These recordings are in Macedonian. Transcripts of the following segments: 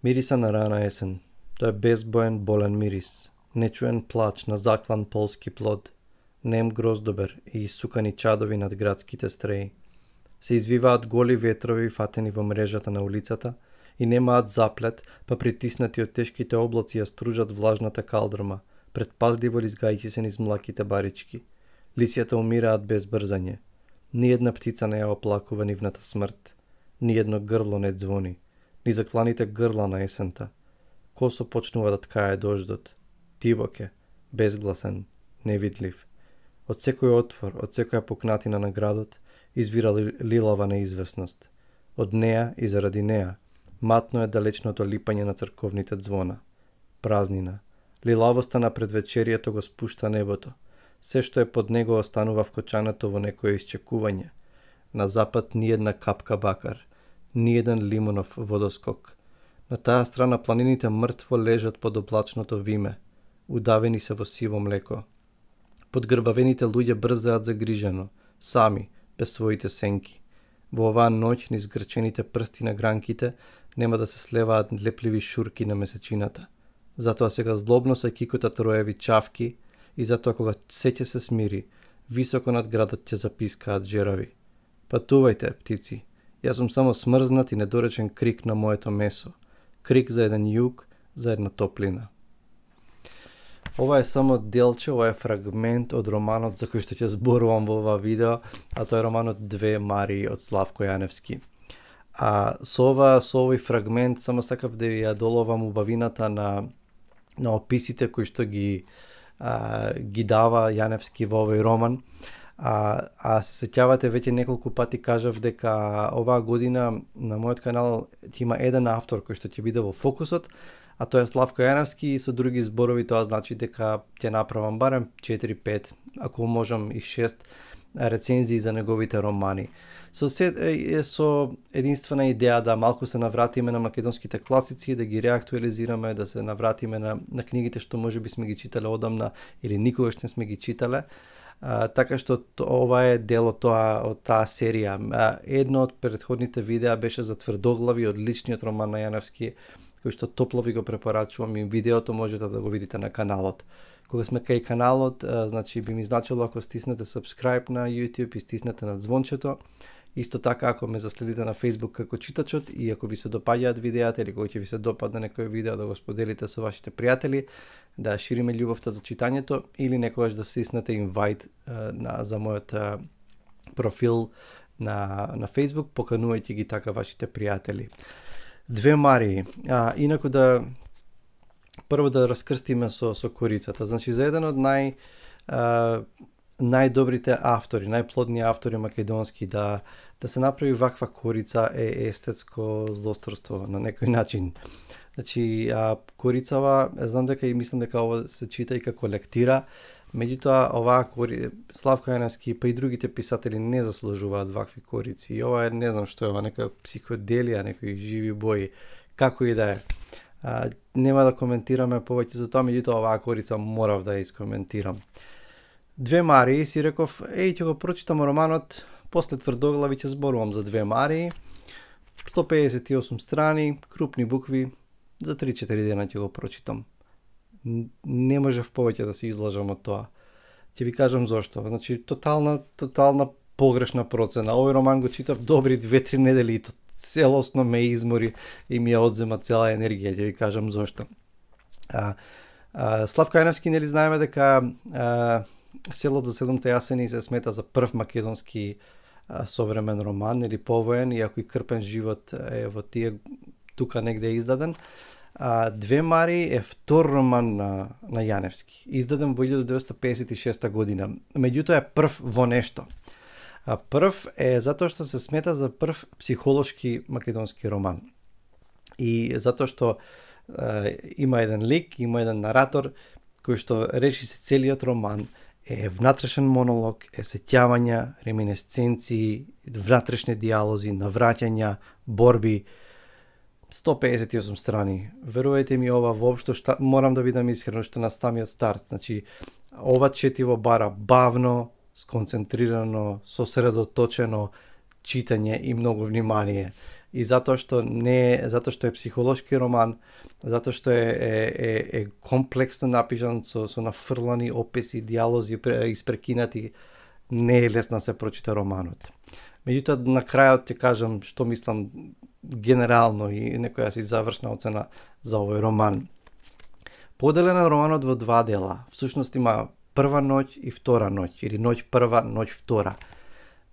Мириса на рана есен. Тоа е безбоен, болен мирис. Нечуен плач на заклан полски плод. Нем гроздобер и исукани чадови над градските стреи. Се извиваат голи ветрови фатени во мрежата на улицата и немаат заплет, па притиснати од тешките облаци ја стружат влажната калдрма, предпазливо лизгајќи се низ млаките барички. Лисјата умираат без брзање. Ниедна птица не ја оплакува нивната смрт. Ниедно грло не звони. Ни закланите грла на есента. Косо почнува да ткае дождот. Тивок е, безгласен, невидлив. Од секој отвор, од секоја пукнатина на градот, извира лилава неизвестност. Од неа и заради неа, матно е далечното липање на црковните звона. Празнина. Лилавоста на предвечерието го спушта небото. Се што е под него останува вкочането во некое исчекување. На запад ниедна капка бакар, ниеден лимонов водоскок. На таа страна планините мртво лежат под облачното виме, удавени се во сиво млеко. Подгрбавените луѓе брзаат загрижено, сами, без своите сенки. Во оваа ноќ низ грчените прсти на гранките нема да се слеваат лепливи шурки на месечината. Затоа сега злобно се кикотат роеви чавки и затоа кога сеќе се смири, високо над градот ќе запискаат джерави. Патувајте, птици. Јас сум само смрзнат и недоречен крик на моето месо. Крик за еден југ, за една топлина. Ова е само делче, ова е фрагмент од романот за кој што ќе зборувам во ова видео, а тоа е романот Две Марии од Славко Јаневски. Со овој фрагмент само сакав да ја доловам убавината на описите кои што ги дава Јаневски во овој роман. Се сеќавате, веќе неколку пати кажав дека оваа година на мојот канал ќе има еден автор кој што ќе биде во фокусот, а тоа е Славко Јаневски, и со други зборови тоа значи дека ќе направам барем 4-5, ако можам и 6 рецензии за неговите романи. Со единствена идеја да малку се навратиме на македонските класици, да ги реактуализираме, да се навратиме на книгите што можеби сме ги читале одамна или никогаш не сме ги читале. Така што ова е дел од таа серија. Едно од претходните видеа беше за Тврдоглави, одличниот роман на Јаневски, кој што топло ви го препорачувам, и видеото можете да го видите на каналот. Кога сме кај каналот, значи би ми значило ако стиснете subscribe на YouTube и стиснете на звончето. Исто така ако ме заследите на Facebook како читачот и ако ви се допаѓаат видеата или кога ќе ви се допадне некој видео да го споделите со вашите пријатели, да шириме љубовта за читањето, или некогаш да стиснете invite за мојот профил на Facebook, поканувајќи ги така вашите пријатели. Две Марии. Инаку прво да раскрстиме со корицата. Значи за еден од најдобрите автори, најплодни автори македонски да се направи ваква корица е естетско злосторство на некој начин. Значи корицава, знам дека и мислам дека ова се чита и како лектира, меѓутоа оваа Славко Јаневски па и другите писатели не заслужуваат вакви корици. И ова е, не знам што е, ова нека психоделија, некои живи бои, како и да е. Нема да коментираме повеќе за тоа, меѓутоа оваа корица морав да ја искоментирам. Две Марии, си реков, ќе го прочитам романот, после Тврдоглави ќе зборувам за Две Марии, 158 страни, крупни букви, за 3-4 дена ќе го прочитам. Не можев повеќе да се излажам од тоа. Ќе ви кажам зошто. Значи, тотална погрешна процена. Овој роман го читав добри 2-3 недели и целосно ме измори и ми ја одзема цела енергија. Ќе ви кажам зошто. Славко Јаневски, нели знаеме дека Селот за седумте јасени се смета за прв македонски современ роман или повоен, иако и Крпен живот е во тие тука негде издаден. Две Марии е втор роман на Јаневски, издаден во 1956 година. Меѓутоа е прв во нешто. Прв е затоа што се смета за прв психолошки македонски роман. И затоа што има еден лик, има еден наратор кој што речи се целиот роман е внатрешен монолог, е сеќавања, реминесценции, внатрешни диалози, навраќања, борби. 158 страни. Верувајте ми, ова воопшто, морам да бидам искрен, што на самиот старт. Значи, ова четиво бара бавно, сконцентрирано, сосредоточено читање и многу внимание. и затоа што е психолошки роман, затоа што е комплексно напишан со нафрлани описи, дијалози испрекинати, не е лесно да се прочита романот. Меѓутоа, на крајот ќе кажам што мислам генерално и некоја си завршна оцена за овој роман. Поделен е романот во два дела. Всушност има прва ноќ и втора ноќ, или ноќ прва, ноќ втора.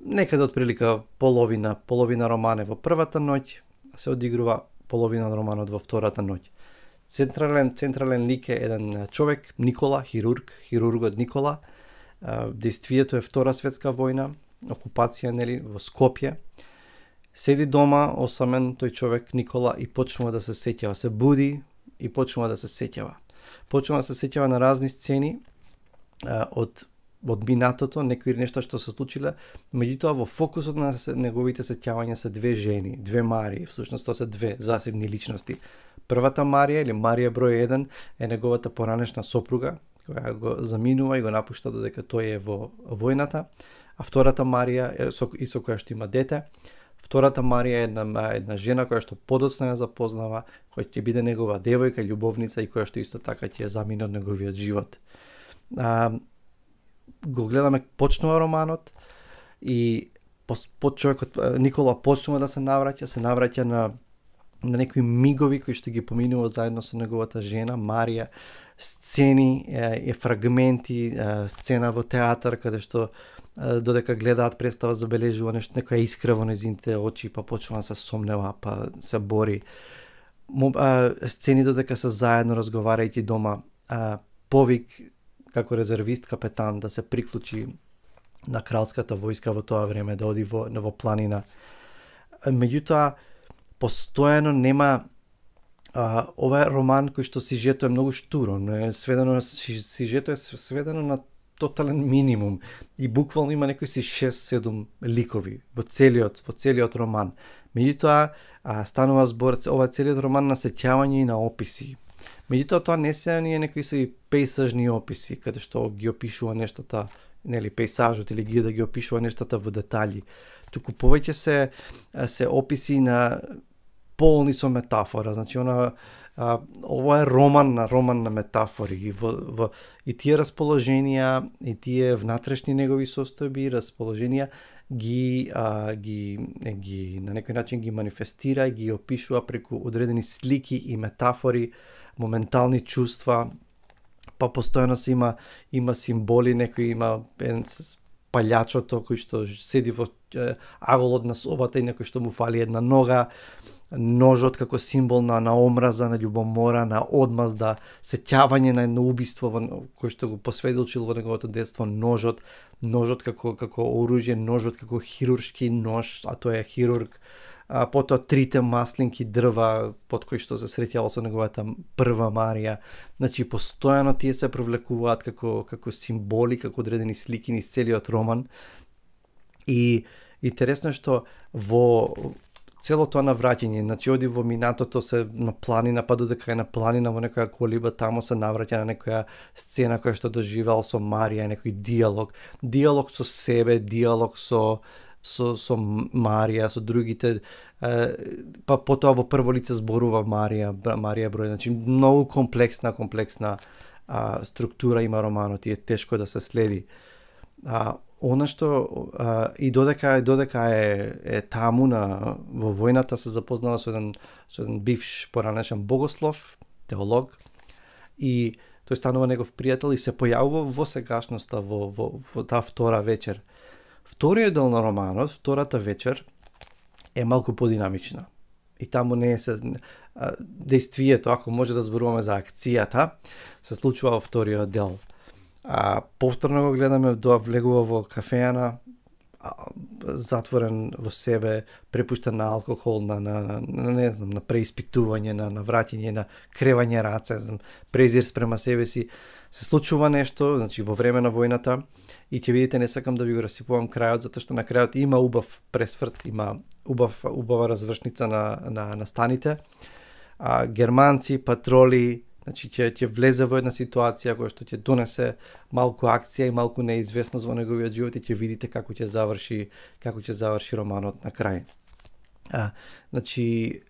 Некаде отприлика половина роман е во првата ноќ, се одигрува половина романот во втората ноќ. Централен лик е еден човек, Никола, хирургот Никола. Действието е Втора светска војна, окупација, нели, во Скопје. Седи дома, осамен тој човек Никола и почнува да се сеќава, се буди и почнува да се сеќава. Почнува да се сеќава на разни сцени од минатото, некои нешта што се случиле, меѓутоа во фокусот на неговите сеќавања се две жени, две Марии, всушност тоа се две засебни личности. Првата Марија или Марија број 1 е неговата поранешна сопруга, која го заминува и го напушта додека тој е во војната, а втората Марија е со која што има дете. Втората Марија е една жена која што подоцна ја запознава, која ќе биде негова девојка, љубовница и која што исто така ќе замине од неговиот живот. Го гледаме, почнува романот и човекот Никола почнува да се навраќа на некои мигови кои што ги поминува заедно со неговата жена Марија, сцени и фрагменти, сцена во театар каде што додека гледаат представа забележува нешто, некоја искра во нејзините очи, па почнува да се сомнева, па се бори. Сцени додека се заедно разговарајќи дома, повик како резервист капетан да се приклучи на кралската војска во тоа време, да оди во планина. Меѓутоа, постојано нема ова е роман кој што сюжето е многу штуро, сюжето е сведено на тотален минимум и буквално има некои си 6-7 ликови во целиот роман. Меѓутоа, станува збор ова целиот роман на сеќавање и на описи. Меѓутоа, тоа не се некои си пейсажни описи, каде што ги опишува нештата, нели, пейсажот или да ги опишува нештата во детали. Туку повеќе се описи на полни со метафора, значи ова е роман на метафори и тие расположенија и тие внатрешни негови состојби, расположенија ги на некој начин ги манифестира и ги опишува преку одредени слики и метафори, моментални чувства, па постојано се има символи, некој има палјачото кој што седи во аголот на собата и некој што му фали една нога, ножот како символ на омраза, на љубомора, на одмазда, сеќавање на едно убиство кој што го посведочил во неговото детство, ножот како оружје, ножот како хируршки нож, а тој е хирург, потоа трите маслинки дрва под кои што се среќало со неговата прва Марија. Значи постојано тие се привлекуваат како символи, како одредени слики низ целиот роман. И интересно е што во цело тоа навраќање, значи оди во минатото се на планина, па додека е на планина во некоја колиба, тамо се навраќа на некоја сцена која што доживеал со Марија, некој диалог со себе, диалог со Марија, со другите, па потоа во прво лице зборува Марија број, значи многу комплексна структура има романот и е тешко да се следи. Она што и додека е таму во војната се запознава со еден бивш поранешен богослов, теолог, и тој станува негов пријател и се појавува во сегашноста во таа втора вечер. Вториот дел на романот, втората вечер, е малку подинамична. И таму не е действието, ако може да зборуваме за акцијата, се случува во вториот дел. Повторно го гледаме, влегува во кафејана, затворен во себе, препуштен на алкохол, на преиспитување, на враќање, на кревање раце, презир спрема себе си. Се случува нешто, значи во време на војната, и ќе видите, не сакам да ви го расипувам крајот, затоа што на крајот има убав пресврт, има убава развршница на станите. Германци, патроли, значи ќе влезе во една ситуација која што ќе донесе малку акција и малку неизвестност во неговиот живот и ќе видите како ќе заврши романот на крај. Значи,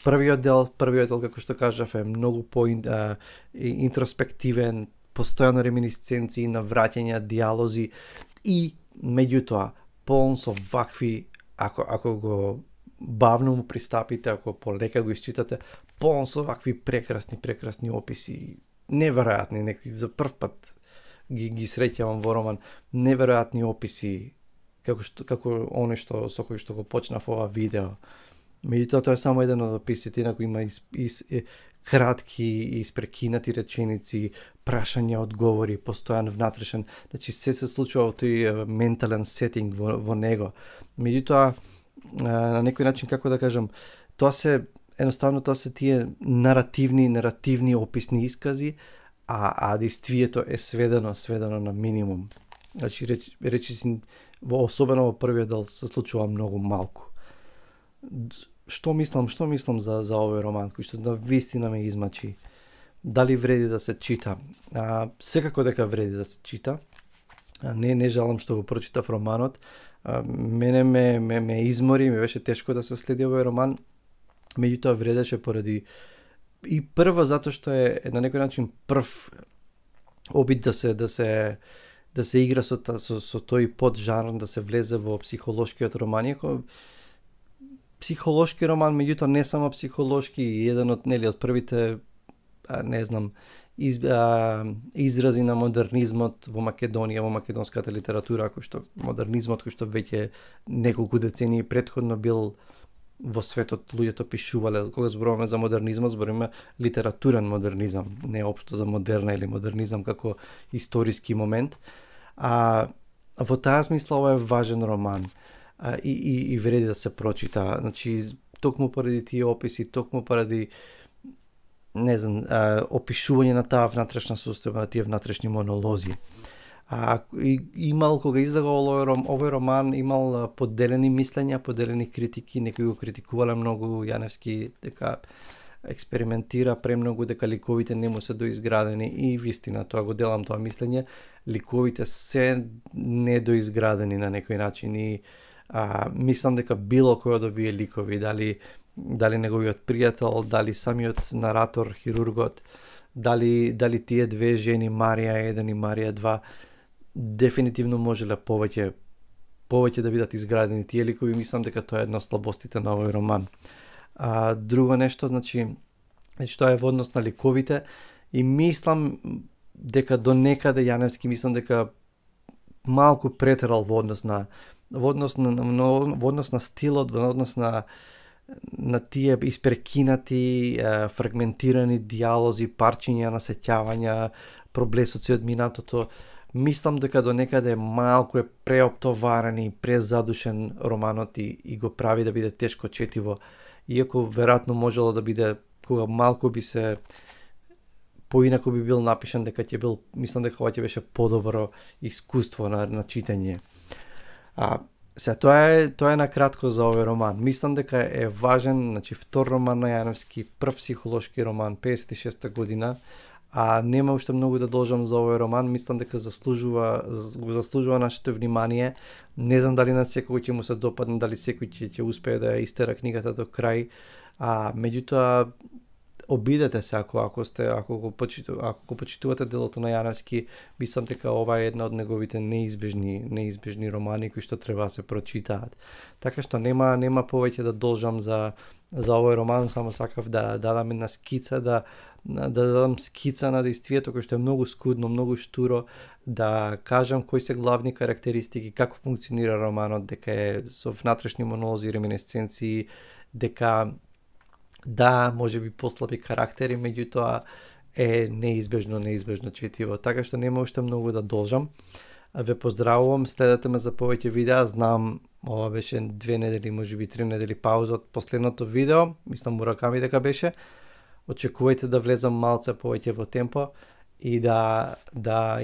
првиот дел, како што кажав, е многу интроспективен, постојано реминисценции на враќања, диалози и меѓутоа полн со вакви, ако го бавно му пристапите, ако полека го исчитате, полн со вакви прекрасни описи, неверојатни, некои за прв пат ги среќавам во роман, неверојатни описи како оној со кој што го почнав ова видео. Меѓутоа тоа е само еден од описите, инаку има кратки и испрекинати реченици, прашања, одговори, постојан внатрешен, значи се случува во тој ментален сетинг во него. Меѓутоа, на некој начин, како да кажам, тоа се тие наративни описни искази, а действието е сведено на минимум. Значи, речиси, особено во првиот дел се случува многу малку. Што мислам за овој роман, кој што навистина ме измачи? Дали вреди да се чита? Секако дека вреди да се чита. Не жалам што го прочитав романот. Мене ме измори, ми беше тешко да се следи овој роман. Меѓутоа вредеше поради и прво затоа што е на некој начин прв обид да се игра со тој поджанр, да се влезе во психолошкиот роман. Иако психолошки роман, меѓутоа не само психолошки, еден од првите изрази на модернизмот во Македонија, во македонската литература, кој што веќе неколку децении претходно бил во светот, луѓето пишувале. Кога зборуваме за модернизмот, зборуваме литературен модернизам, не општо за модерна или модернизам како историски момент. Во таа смисла ова е важен роман и вреди да се прочита. Значи, токму поради тие описи, токму поради опишување на таа внатрешна состојба, на тие внатрешни монолози. Имал, кога излегал овој роман, имал поделени мислења, поделени критики, некои го критикувале многу Јаневски, дека експериментира премногу, дека ликовите не му се доизградени, и вистина, тоа го делам тоа мислење, ликовите се недоизградени на некој начин и мислам дека било кој од овие ликови, дали неговиот пријател, дали самиот наратор, хирургот, дали тие две жени, Марија 1 и Марија 2, дефинитивно можеле повеќе да бидат изградени тие ликови. Мислам дека тоа е една од слабостите на овој роман. Друго нешто, значи тоа е во однос на ликовите, и мислам дека до некаде Јаневски, мислам дека малку претерал во однос на стилот, во однос на тие испрекинати, фрагментирани диалози, парчиња на сеќавања, проблесоци од минатото. Мислам дека до некаде малку е преоптоварен и презадушен романот и го прави да биде тешко четиво, иако веројатно можело да биде, кога малку би се поинаку би бил напишан, мислам дека ова ќе беше подобро искуство на читање. Тоа е на кратко за овој роман. Мислам дека е важен, значи втор роман на Јаневски, прв психолошки роман, 56 година, нема уште многу да должам за овој роман. Мислам дека го заслужува нашето внимание. Не знам дали на секој ќе му се допадне, дали секој ќе успее да ја истера книгата до крај. Меѓутоа, обидете се ако го почитувате делото на Јаневски. Мислам дека ова е една од неговите неизбежни романи кои што треба да се прочитаат. Така што нема повеќе да должам за овој роман, само сакав да дадам една скица, да дадам скица на действието кој што е многу скудно, многу штуро, да кажам кои се главни карактеристики, како функционира романот, дека е со внатрешни монолози, реминесценции, дека може би послаби карактери, меѓутоа е неизбежно четиво. Така што нема уште многу да должам. Ве поздравувам, следете ме за повеќе видеа. Знам, ова беше 2 недели, можеби 3 недели пауза од последното видео. Мислам Мураками дека беше. Очекувајте да влезам малце повеќе во темпо и да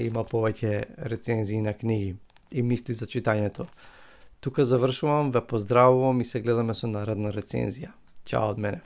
има повеќе рецензии на книги и мисли за читањето. Тука завршувам, ве поздравувам и се гледаме со наредна рецензија. Чао од мене.